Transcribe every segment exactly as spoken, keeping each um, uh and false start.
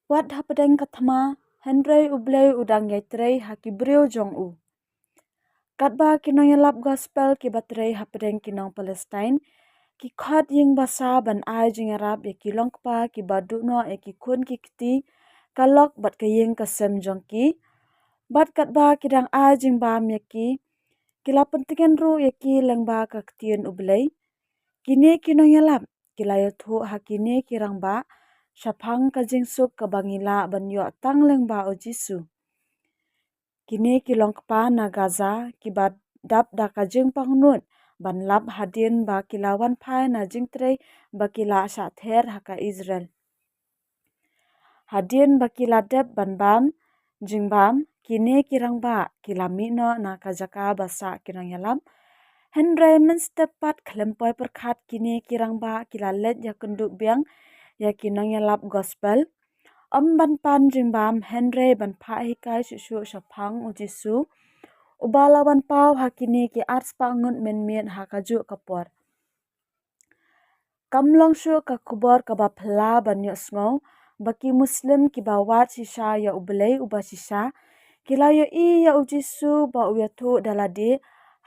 Wat hapdeng ka thma, hynrei U Blei u dang ïai trei ha ki briew jong u. Katba ki nongïalap gospel kiba trei hapdeng ki nong Palestine ki khot ïing basa ban ai jingïarap ïa ki longkpa kiba duh noh ïa ki khun ki kti, ka lok bad ka ïing ka sem jong ki. Bad katba ki dang ai jingbam ïa ki, ki la pyntngen ruh ïa ki lyngba ka ktien U Blei. Kine ki nongïalap ki la ïathuh ha kine ki rangbah shaphang ka jingsuk kaba ngi lah ban ïoh tang lyngba U Jisu. Kine ki longkpa na Gaza kiba dap da ka jingpangnud ban lap hadien ba ki la wan phai na jingtrei ba ki la shah ther ha ka Israel. Hadien ba ki la dep ban bam jingbam, kine ki rangbah ki la mih noh na ka jaka ba sah ki nongïalap. Hynrei mynstep pat khlem poi pyrkhat kine ki rangbah ki la leit ïakynduh biang ïa ki nongïalap gospel. Ym ban pan jingbam hynrei ban phah hikai shuh shuh shaphang U Jisu, uba la wan paw ha kine ki arspah ngut mynmiet ha kajuh ka por. Kam long shuh ka khubor kaba phylla ban ïohsngew ba ki Muslim kiba wad shisha ïa U Blei uba shisha ki la ïohi ïa U Jisu ba u ïathuh da lade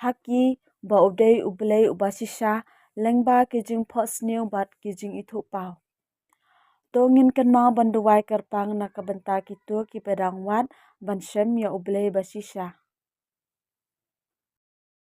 ha ki ba u dei U Blei uba shisha lyngba ki jingphohsniew bad ki jingithuhpaw. To ngin kynmaw ban duwai kyrpang na ka bynta kito kiba dang wad ban shem ïa U Blei ba shisha.